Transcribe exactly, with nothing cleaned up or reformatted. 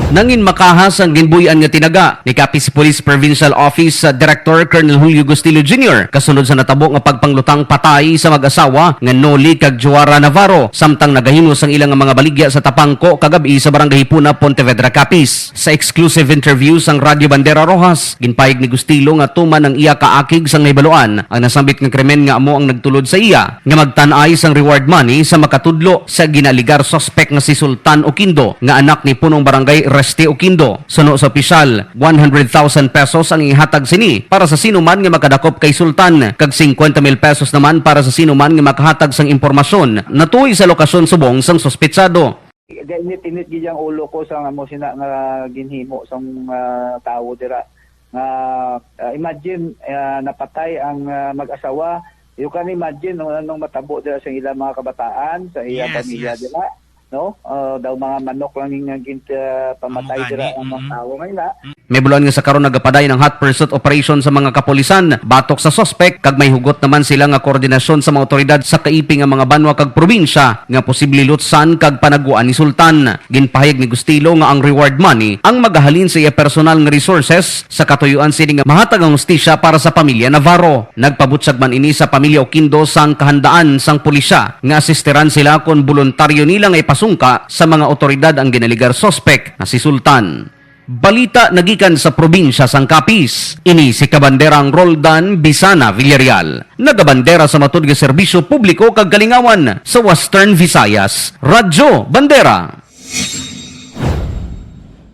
Nangin makahas ang ginbuy-an nga tinaga ni Capiz Police Provincial Office, uh, Director Colonel Julio Gustillo Junior kasunod sa natabo nga pagpanglutang patay sa mag-asawa nga Noli kag Joara Navarro, samtang nagahimo sang ila nga mga baligya sa Tapangco kagab-i sa Barangay Hipona, Pontevedra, Capiz. Sa exclusive interview sang Radyo Bandera Roxas, ginpahayag ni Gustillo nga tuman ang iya kaakig sang nahibaluan ang nasambit nga krimen nga amo ang nagtulod sa iya nga magtan-ay sang reward money sa makatudlo sa ginaaligar suspek nga si Sultan Oquindo nga anak ni Punong Barangay Resty Oquindo. Suno sa opisyal, one hundred thousand pesos ang ihatag sini para sa sino man nga makadakop kay Sultan, kag singkwenta mil pesos naman para sa sino man nga makahatag sang impormasyon natuy sa lokasyon subong sang suspetsado. Gainit-init gid ang ulo ko sa amo sina nga ginhimo sang, ah, tawo dira. Nga, ah, imagine, ah, napatay ang, ah, mag-asawa. You can imagine kung anong matabo dira sa ilang mga kabataan, sa ilang Yes, pamilya yes. dira, no? Ah, daw mga manok lang yung naging, ah, pamatay Amo dira gani, ang mga mm. tawo nga ila. May bulan nga sa karon nagapadayon ang hot pursuit operation sa mga kapulisan batok sa suspek, kag may hugot naman sila nga koordinasyon sa mga otoridad sa kaiping nga mga banwa kag probinsya nga posible lutsan kag panaguan ni Sultan. Ginpahayag ni Gustilo nga ang reward money ang magahalin sa iya personal nga resources sa katuyuan sini nga mahatag ang hustisya para sa pamilya Navarro. Nagpabutyag man ini sa pamilya Oquindo sang kahandaan sang pulisya nga asistiran sila kon boluntaryo nila nga ipasungka sa mga otoridad ang ginaligar suspek nga si Sultan. Balita nagikan sa probinsya sang Capiz. Ini si Kabanderang Roldan Bisana Villarreal, nagabandera sa matud nga serbisyo publiko kag kalingawan sa Western Visayas, Radyo Bandera.